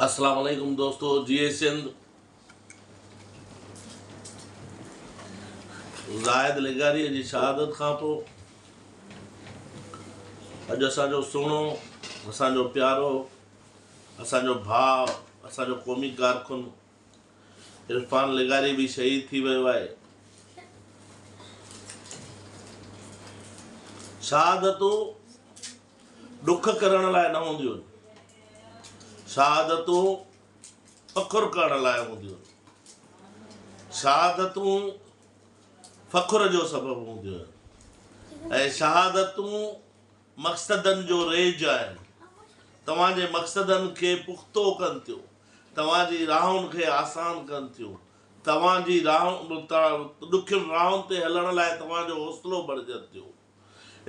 اسلام عليڪم دوستو جيئي سنڌ زاهد لغاري جي شهادت کان پوء اڄ اسان جو سهڻو اسان جو پيارو اسان جو ڀاء اسان جو قومي ڪارڪن عرفان لغاري به شهيد ٿي ويو آهي شهادتون ڏک ڪرڻ لاء نه هونديون آهن. شهادتون فخر ڪرڻ لاء هونديون آهن. شهادتون فخر جو سبب هونديون آهن ۽ شهادتون مقصدن جو ريج آهن. توهان جي مقصدن کي پختو ڪن ٿيون. توهان جي راهن کي آسان ڪن ٿيون. توهان جي راهن ڏکين راهن تي هلڻ لاء توهان جو حوصلو بڻجن ٿيون.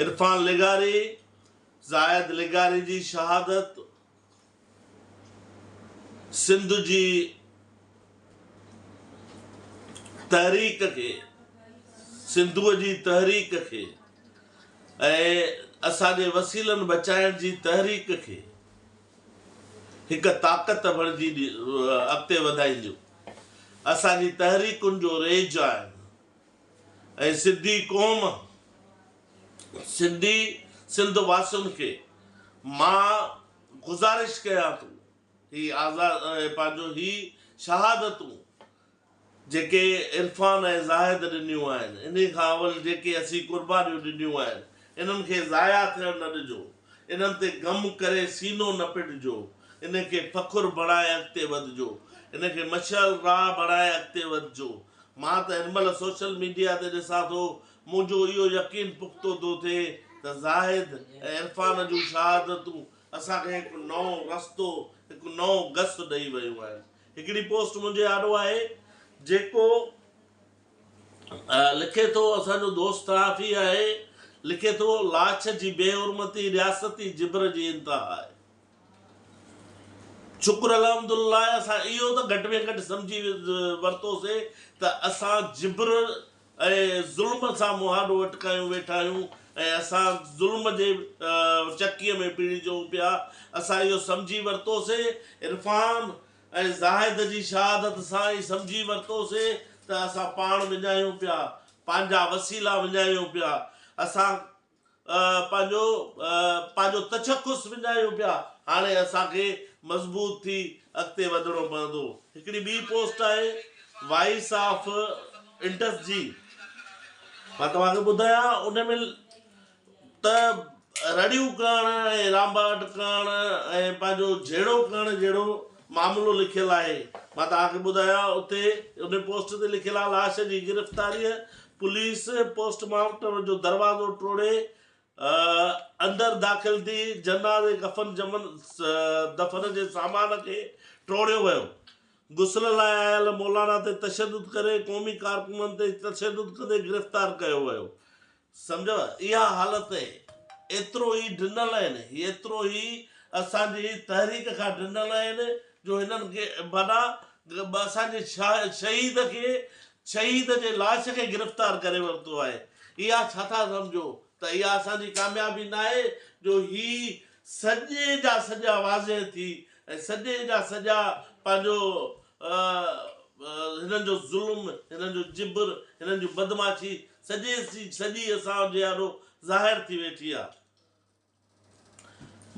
عرفان لغاري، زاهد لغاري جي شهادت سنڌ جي تحريڪ کي سنڌوء جي تحريڪ کي ۽ اسان جي وسيلن بچائڻ جي تحريڪ کي هڪ طاقت بڻجي اڳتي وڌائينديون. اسان جي تحريڪن جو ريج آهن. ۽ سنڌي قوم سنڌي سنڌ واسين کي مان گذارش ڪيان ٿو هي آزاد پنهنجو هي شهادتون جيڪي عرفان ۽ زاهد ڏنيون آهن انهي کان اول جيڪي اسين قربانيون ڏنيون آهن انهن کي ضايع ٿيڻ نه ڏجو انهن تي غم ڪري سينو نه پٽجو انهي کي فخر بڻائي اڳتي وڌجو انهي کي مشعل راهه بڻائي اڳتي وڌجو مان ته هن مهل سوشل ميڊيا تي ڏسان ٿو، منهنجو اهو يقين پختو ٿو ٿئي ته زاهد ۽ عرفان جون شهادتون اسان کي هڪ نئون رستو، هڪ نئون گس ڏئي ويون آهن. هڪڙي پوسٽ منهنجي آڏو آهي، جيڪو لکي ٿو، اسان جو دوست صحافي آهي، لکي ٿو، لاش جي بي حرمتي رياستي جبر جي انتها آهي. شڪر الحمدلله اسان اهو ته گهٽ ۾ گهٽ سمجهي ورتوسي ته اسان جبر ۽ ظلم سان مهاڏو اٽڪايون ويٺا آهيون ۽ اسان ظلم جي چڪيء ۾ پيڙجون پيا. اسان اهو سمجهي ورتوسي. عرفان ۽ زاهد جي شهادت سان ئي سمجهي ورتوسي ته اسان پاڻ وڃايون پيا، پنهنجا وسيلا وڃايون پيا. اسان پنهنجو پنهنجو تشخص وڃايون پيا هاڻي اسان کي مضبوط ٿي اڳتي وڌڻو پوندو. هڪڙي ٻي پوسٽ آهي وائس آف انڊس جي مان توهان کي ٻڌايان ان ۾ ته رڙيون ڪرڻ ۽ رانڀاٽ ڪرڻ ۽ پنهنجو جهيڙو ڪرڻ جهڙو معاملو لکيل آهي مان توهان کي ٻڌايان اتي ان پوسٽ تي لکيل آهي لاش جي گرفتاريء پوليس پوسٽ مارٽم جو دروازو ٽوڙي اندر داخل ٿي جنازي ڪفن جمن دفن جي سامان کي ٽوڙيو ويو. غسل لاء آيل مولانا تي تشدد ڪري قومي ڪارڪنن تي تشدد ڪندي گرفتار ڪيو ويو. سمجهو اها حالت اهي ايترو ئي ڊنل آهن هي ايترو ئي اسان جي تحريڪ کان ڊنل آهن جو هنن کي معنيٰ اسان جي شهيد کي شهيد جي لاش کي گرفتار ڪري ورتو آهي اها ڇا ٿا سمجهو ته اها اسان جي ڪاميابي ناهي جو هي سڄي جا سڄا واضح ٿي ۽ سڄي جا سڄا پنهنجو هنن جو ظلم هنن جو جبر هنن جون بدمعاشي سڄي سڄي اسان جي آڏو ظاهر ٿي ويٺي آ.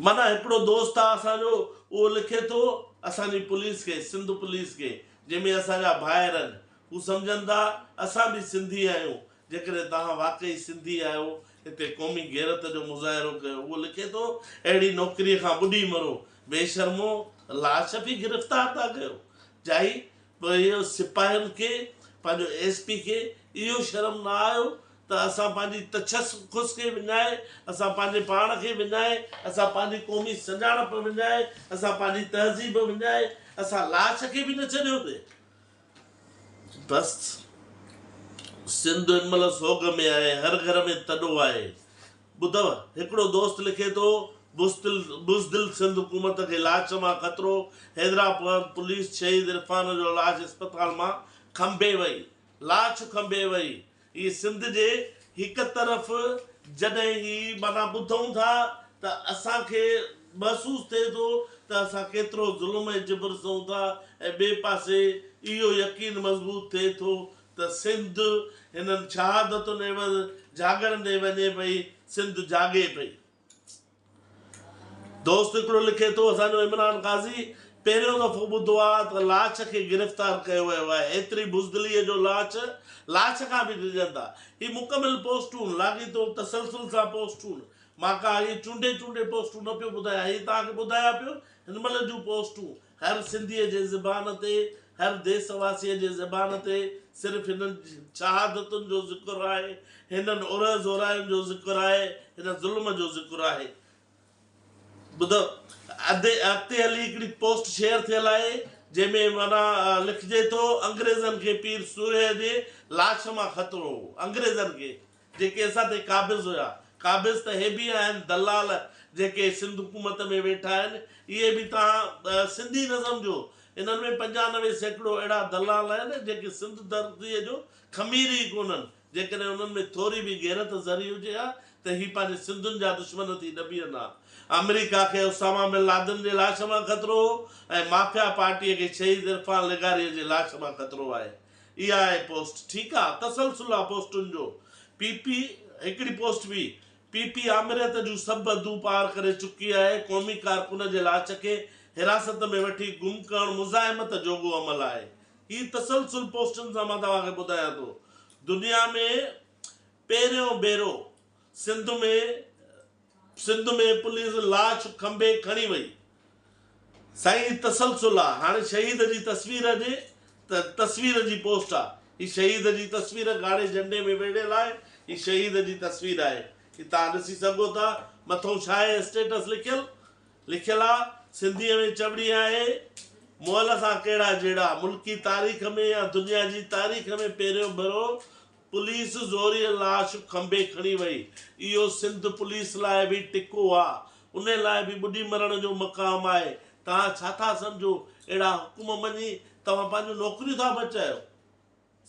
معنيٰ هڪڙو دوست آ اسان جو اهو لکي ٿو اسان جي پوليس کي سنڌ پوليس کي جنهن ۾ اسان جا ڀائر آهن هو سمجهن ٿا اسان به سنڌي آهيون جيڪڏهن توهان واقعي سنڌي آهيو هتي قومي غيرت جو مظاهرو ڪيو اهو لکي ٿو اهڙي نوڪري کان ٻڏي مرو بي شرمو لاش به گرفتار ٿا ڪيو جائي پر اهو سپاهين کي پنهنجو ايس پي کي اهو شرم نه آيو ته اسان پنهنجي تشخص کي وڃائي، اسان پنهنجي پاڻ کي وڃائي، اسان پنهنجي قومي سڃاڻپ وڃائي، اسان پنهنجي تهذيب وڃائي، اسان لاش کي به نه ڇڏيوسين. بس سنڌ هن مهل سوڳ ۾ آهي، هر گهر ۾ تڏو آهي. ٻڌو، هڪڙو دوست لکي ٿو، بزدل بزدل سنڌ حڪومت کي لاش مان خطرو، حيدرآباد پوليس شهيد عرفان جو لاش اسپتال مان کنڀي وئي، لاش کنڀي وئي. هي سنڌ جي هڪ طرف جڏهن هي معنيٰ ٻڌون ٿا ته اسان کي محسوس ٿئي ٿو ته اسان ڪيترو ظلم ۽ جبر سهون ٿا ۽ ٻئي پاسي اهو يقين مضبوط ٿئي ٿو ته سنڌ هنن شهادتن عيوض جاڳڻ ڏي وڃي پئي، سنڌ جاڳي پئي. دوست هڪڙو لکي ٿو اسان جو عمران قاضي پهريون دفعو ٻڌو آ ته لاش کي گرفتار ڪيو ويو آهي ايتري بزدلي جو لاش لاش کان به ڊڄن ٿا هي مڪمل پوسٽون لاڳيتو تسلسل سان پوسٽون مان ڪا هي چونڊي چونڊي پوسٽون نه پيو ٻڌايان هي توهان کي ٻڌايان پيو هن مهل جون پوسٽون هر سنڌيء جي زبان تي، هر ديس واسيء جي زبان تي صرف هنن شهادتن جو ذڪر آهي، هنن ارهه زوراين جو ذڪر آهي، هن ظلم جو ذڪر آهي. ٻڌو ادي اڳتي هلي هڪڙي پوسٽ شيئر ٿيل آهي جنهن ۾ معنيٰ لکجي ٿو انگريزن کي پير سورهيه جي لاش مان خطرو هو انگريزن کي جيڪي اسان تي قابض هيا. قابض ته هي به آهن دلال جيڪي سنڌ حڪومت ۾ ويٺا آهن اهي به توهان سنڌي نه سمجهو انهن ۾ 95% اهڙا دلال آهن جيڪي سنڌ ڌرتيء جو خمير ئي ڪونهن جيڪڏهن انهن ۾ ٿوري به غيرت ذري هجي ها ته هي پنهنجي سنڌين جا دشمن ٿي نه بيهن ها. آمريڪا کي اساما بن لادن جي لاش مان خطرو هو ۽ مافيا پارٽيء کي شهيد عرفان لغاريء جي لاش مان خطرو آهي. اها آهي پوسٽ ٺيڪ آ تسلسل آ پوسٽن جو پي پي هڪڙي پوسٽ به پي پي آمريت جون سڀ حدون پار ڪري چڪي آهي قومي ڪارڪن جي لاش کي حراست ۾ وٺي گم ڪرڻ مزاحمت جوڳو عمل آهي هي تسلسل پوسٽن سان مان توهان کي ٻڌايان ٿو دنيا ۾ پهريون ڀيرو سنڌ ۾ سنڌ ۾ پوليس لاش کنڀي کڻي وئي. سائين هي تسلسل آ هاڻي شهيد جي تصوير هجي ته تصوير جي پوسٽ آ هي شهيد جي تصوير ڳاڙهي جهنڊي ۾ ويڙهيل آهي هي شهيد جي تصوير آهي هي توهان ڏسي سگهو ٿا مٿئون ڇا آهي اسٽيٽس لکيل لکيل آ سنڌيء ۾ چوڻي آهي مئل سان ڪهڙا جهيڙا ملڪي تاريخ ۾ يا دنيا جي تاريخ ۾ پهريون ڀيرو پوليس زوريء لاش کنڀي کڻي وئي. اهو سنڌ پوليس لاء به ٽڪو آ. انهي لاء به ٻڏي مرڻ جو مقام آهي. توهان ڇا ٿا سمجهو؟ اهڙا حڪم مڃي توهان پنهنجون نوڪريون ٿا بچايو؟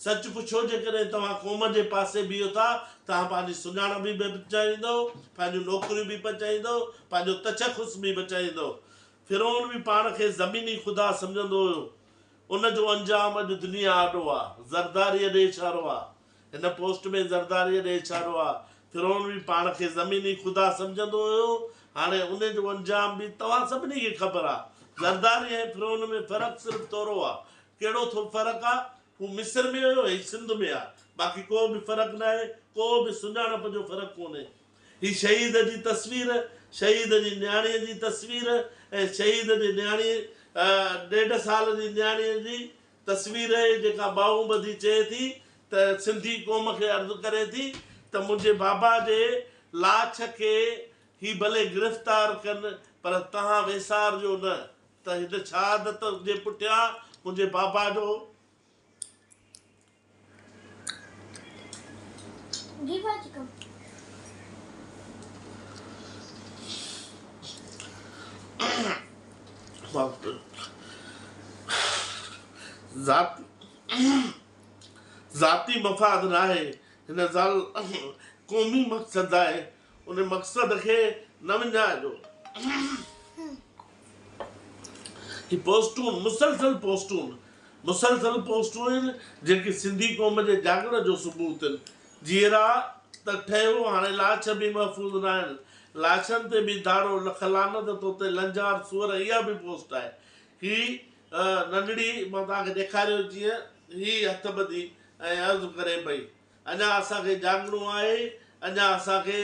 سچ پڇو جيڪڏهن توهان قوم جي پاسي بيهو ٿا، توهان پنهنجي سڃاڻپ به بچائيندؤ، پنهنجون نوڪريون به بچائيندؤ، پنهنجو تشخص به بچائيندؤ. فرعون به پاڻ کي زميني خدا سمجهندو هيو. ان جو انجام اڄ دنيا آڏو آ. زرداريء ڏي اشارو آ. هن پوسٽ ۾ زرداريء ڏي اشارو آ. فرعون به پاڻ کي زميني خدا سمجهندو هيو. هاڻي ان جو انجام به توهان سڀني کي خبر آ. زرداري ۽ فرعون ۾ فرق صرف ٿورو آ. ڪهڙو ٿو فرق آ؟ هو مصر ۾ هيو، هي سنڌ ۾ آ. باقي ڪو به فرق ناهي، ڪو به سڃاڻپ جو فرق ڪونهي. هي شهيد جي تصوير، شهيد جي نياڻيء جي تصوير ۽ شهيد جي نياڻي ڏيڍ سال جي نياڻيء جي تصوير اهي جيڪا ٻانهون ٻڌي چئي ٿي ته سنڌي قوم کي عرض ڪري ٿي ته منهنجي بابا جي لاش کي هي ڀلي گرفتار ڪن پر توهان ويسارجو نه ته هن شهادت جي پٺيان منهنجي بابا جو ذاتي مفاد ناهي هن زال قومي مقصد آهي ان مقصد کي نه وڃائجو. هي پوسٽون مسلسل پوسٽون مسلسل پوسٽون آهن جيڪي سنڌي قوم جي جاڳڻ جو ثبوت آهن. جيئرا ته ٺهيو هاڻي لاش به محفوظ ناهن. لاشن تي به ڌاڙو لک لعنت تو تي لنجار سوئر اها به پوسٽ آهي. هي ننڍڙي مان توهان کي ڏيکاريو جيئن هي هٿ ٻڌي ۽ عرض ڪري پئي. اڃا اسان کي جاڳڻو آهي، اڃا اسان کي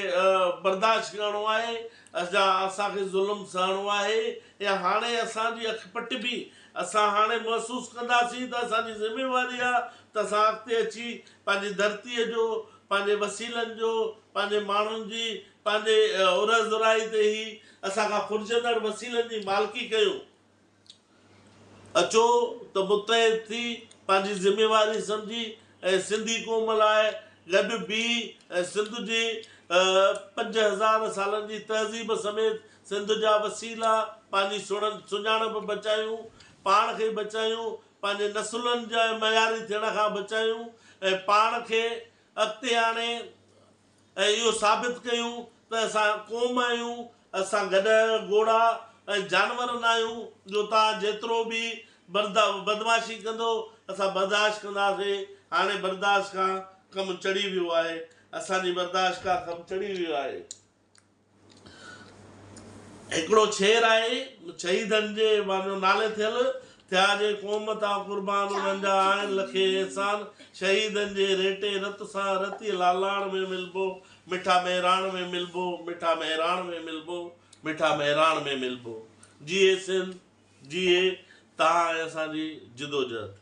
برداشت ڪرڻو آهي، اڃا اسان کي ظلم سهڻو آهي يا هاڻي اسان جي اک پٽبي، اسان هاڻي محسوس ڪنداسين ته اسان جي ذميواري آهي ته اسان اڳتي اچي پنهنجي ڌرتيء جو، پنهنجي وسيلن جو، پنهنجي ماڻهن جي، پنهنجي ارهه زرائي تي هي اسان کان ڦرجندڙ وسيلن جي مالڪي ڪيون. اچو ته متحد ٿي پنهنجي ذميواري سمجهي ۽ سنڌي قوم لاء گڏ بيهي ۽ سنڌ جي 5000 سالن جي تهذيب سميت سنڌ جا وسيلا پنهنجي سڃاڻپ بچايون، پاڻ کي بچايون، پنهنجي نسلن جي معياري ٿيڻ کان بچايون ۽ پاڻ کي اڳتي آڻي ۽ اهو ثابت ڪيون ته اسان قوم آهيون، اسان گڏهه، گهوڙا ۽ جانور ناهيون جو توهان جيترو به بدمعاشي ڪندو اسان برداشت ڪنداسين. هاڻي برداشت کان ڪم چڙهي ويو آهي. اسان جي برداشت کان ڪم چڙهي ويو آهي. هڪڙو شعر آهي شهيدن جي پنهنجو نالي ٿيل، ٿيا جي قوم تان قربان انهن جا آهن لکين احسان، شهيدن جي ريٽي رت سان رتيء لالاڻ ۾ ملبو، مٺا مهراڻ ۾ ملبو، مٺا مهراڻ ۾ ملبو، مٺا مهراڻ ۾ ملبو. جيئي سنڌ، جيئي توهان ۽ اسان جي جدوجهد.